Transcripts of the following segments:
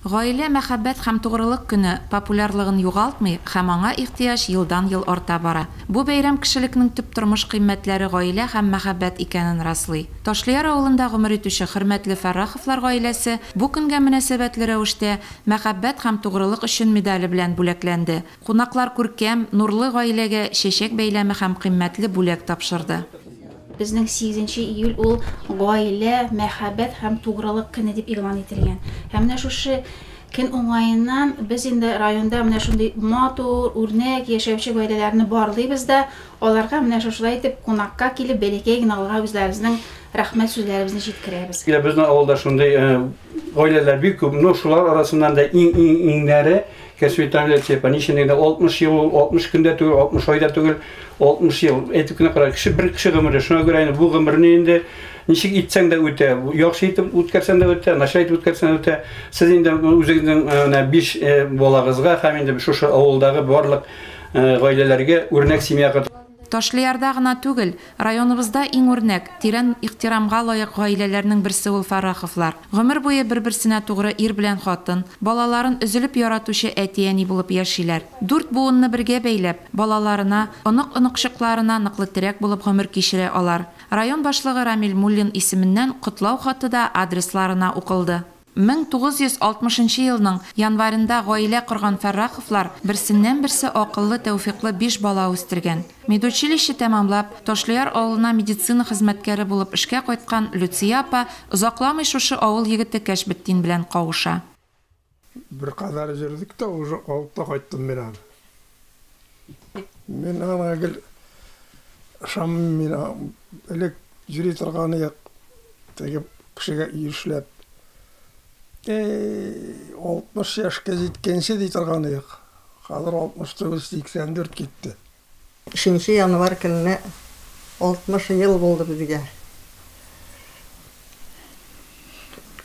Гаилә, мәхәббәт һәм тугрылык көне популярлыгын югалтмый һәм аңа ихтыяҗ елдан-ел арта бара. Бу бәйрәм кешелекнең төп тормыш кыйммәтләре гаилә һәм мәхәббәт икәнен раслый. Ташлыяр авылында гомер итүче хөрмәтле Фәрраховлар гаиләсе бу көнгә мөнәсәбәтле рәвештә Мәхәббәт һәм тугрылык өчен медале белән бүләкләнде. Кунаклар күркәм, нурлы гаиләгә чәчәк бәйләме һәм кыйммәтле бүләк тапшырды. Безнең сигезенче июль ул Гаилә, мәхәббәт һәм тугрылык көне дип игълан ителгән. Һәм менә шушы көн уңаеннан без инде районда менә шундый матур, үрнәк яшәүче гаиләләрне барлыйбыз да, аларга менә шушылай итеп кунакка килеп, бәләкәй генә аларга үзләребезнең рәхмәт сүзләребезне җиткерәбез. Менә безнең авылда шундый гаиләләр бик күп. Но шулар арасыннан да иң-иң-иңнәре Кәсветамия Цепанишина да 60 ел ул, 60 көндә түгел, 60 айда түгел, 60 ел. Әйтеп кенә кара, кеше бер кеше гомере. Шуңа күрә инде бу гомерне инде ничек итсәң дә үтә. Яхшы итеп үткәрсәң дә үтә, начар итеп үткәрсәң дә үтә. Сез инде үзегезнең менә 5 балагызга һәм инде шушы авылдагы барлык гаиләләргә үрнәк семья. Ташлыярда гына түгел, районыбызда иң үрнәк, тирән ихтирамга лаек гаиләләрнең берсе ул Фәрраховлар. Гомер буе бер-берсенә тугры ир белән хатын, балаларын өзелеп яратучы әти-әни булып яшиләр. Дүрт буынны бергә бәйләп, балаларына, онык-оныкчыкларына ныклы терәк булып гомер кичерә алар. Район башлыгы Рамил Муллин исеменнән котлау хаты да адресларына укылды. 1960 нчы елның январенда гаилә корган Фәрраховлар берсеннән-берсе акыллы, тәүфыйклы биш бала үстергән. Медучилище тәмамлап, Ташлыяр авылына медицина хезмәткәре булып эшкә кайткан Люция апа озакламый шушы авыл егете Кәшбетдин белән кавыша. Беркадәр йөрдек тә, уже алып та кайттым мин аны. Мин аңа гел ышанмыйм, мин элек йөри торган идек, теге кешегә өй эшләп. Эй, 60 яшькә җиткәнче ди торган идек. Хәзер 69, 84 китте. 3 январь көнне 60 ел булды безгә.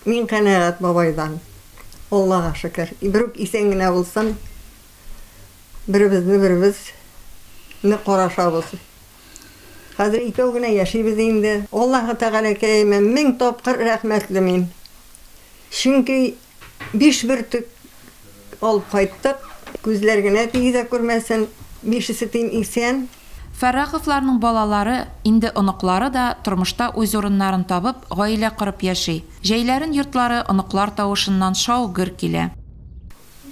Мин канәгать бабайдан. Аллага шөкер. Берүк исән генә булсын. Беребезне беребез нык карашабыз. Хәзер икәү генә яшибез инде. Аллаһы Тәгаләкәемә мең тапкыр рәхмәтле мин. Чөнки биш бөртек алып кайттык. Күзләр генә тигезә күрмәсен. Бишесе тин исән. Фәрраховларның балалары, инде оныклары да тормышта үз урыннарын табып, гаилә корып яши. Җәйләрен йортлары оныклар тавышыннан шау-гөр килә.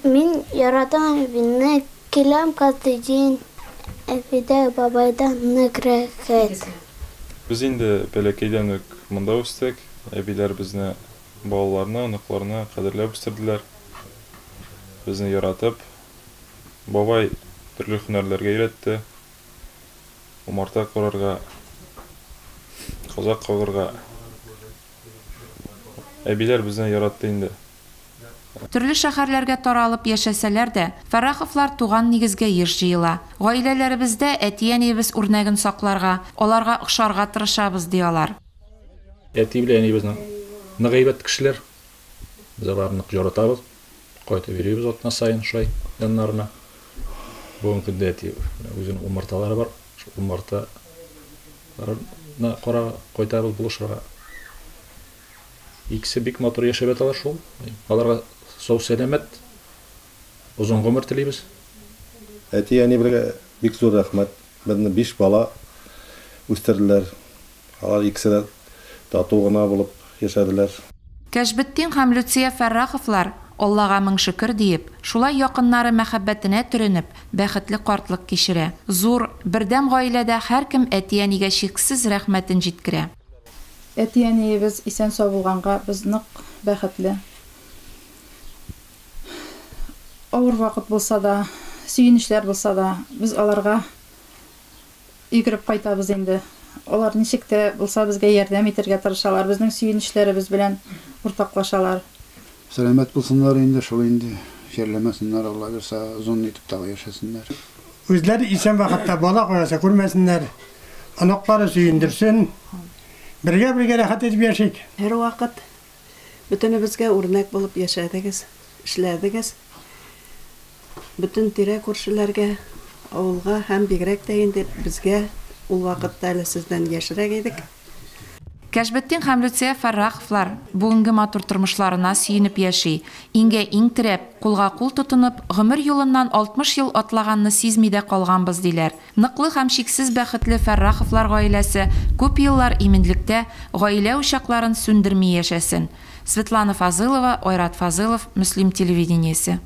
Мин яратам әбине, киләм каждый день. Әбидә, бабайдан нык рәхәт. Без инде бәләкәйдән үк монда үстек. Әбиләр безне, балаларны, оныкларны кадерләп үстерделәр. Безне яратып. Бабай төрле һөнәрләргә өйрәтте. Умарта корырга, казак кагырга. Әбиләр безне яратты инде. Төрле шәһәрләргә таралып яшәсәләр дә, Фәрраховлар туган нигезгә еш җыела. Гаиләләребездә әти-әниебез үрнәген сакларга, аларга охшарга тырышабыз, ди алар. Әти белән әни безнең нык әйбәт кешеләр. Без аларны нык яратабыз. Кайтып йөрибез атна саен шулай яннарына. Бүгенге көндә әти үзенең умарталары бар. Шул умарталарны карарга кайтабыз, булышырга. Икесе бик матур яшәп яталар шул. Аларга сау-сәламәт, озын гомер телибез. Әти-әни бергә бик зур рәхмәт. Безне биш бала үстерделәр. Алар икесе дә тату гына булып яшәделәр. Кәшбетдин һәм Люция Фәрраховлар, Аллага мең шөкер диеп, шулай якыннары мәхәббәтенә төренеп, бәхетле картлык кичерә. Зур, бердәм гаиләдә һәркем әти-әнигә чиксез рәхмәтен җиткерә. Әти-әниебез исән-сау булганга без нык бәхетле. Авыр вакыт булса да, сөенечләр булса да, без аларга йөгереп кайтабыз инде. Алар ничек тә булса безгә ярдәм итәргә тырышалар, безнең сөенечләребез белән уртаклашалар. Сәламәт булсыннар инде, шул инде. Чирләмәсеннәр, Алла бирса, озын итеп тагы яшәсеннәр. Үзләре исән вакытта бала кайгысы күрмәсеннәр, оныклары сөендерсен. Бергә-бергә рәхәт итеп яшик. Һәрвакыт бөтенебезгә үрнәк булып яшәдегез, эшләдегез. Бөтен тирә-күршеләргә, авылга һәм бигрәк тә инде безгә, ул вакытта әле сездән яшьрәк идек. Кәшбетдин һәм Люция Фәрраховлар бүгенге матур тормышларына сөенеп яши. Иңгә-иң терәп, кулга-кул тотынып, гомер юлыннан 60 ел атлаганны сизми дә калганбыз, диләр. Ныклы һәм чиксез бәхетле Фәрраховлар гаиләсе күп еллар иминлектә, гаилә учакларын сүндерми яшәсен. Светлана Фазылова, Айрат Фазылов, Мөслим телевидениесе.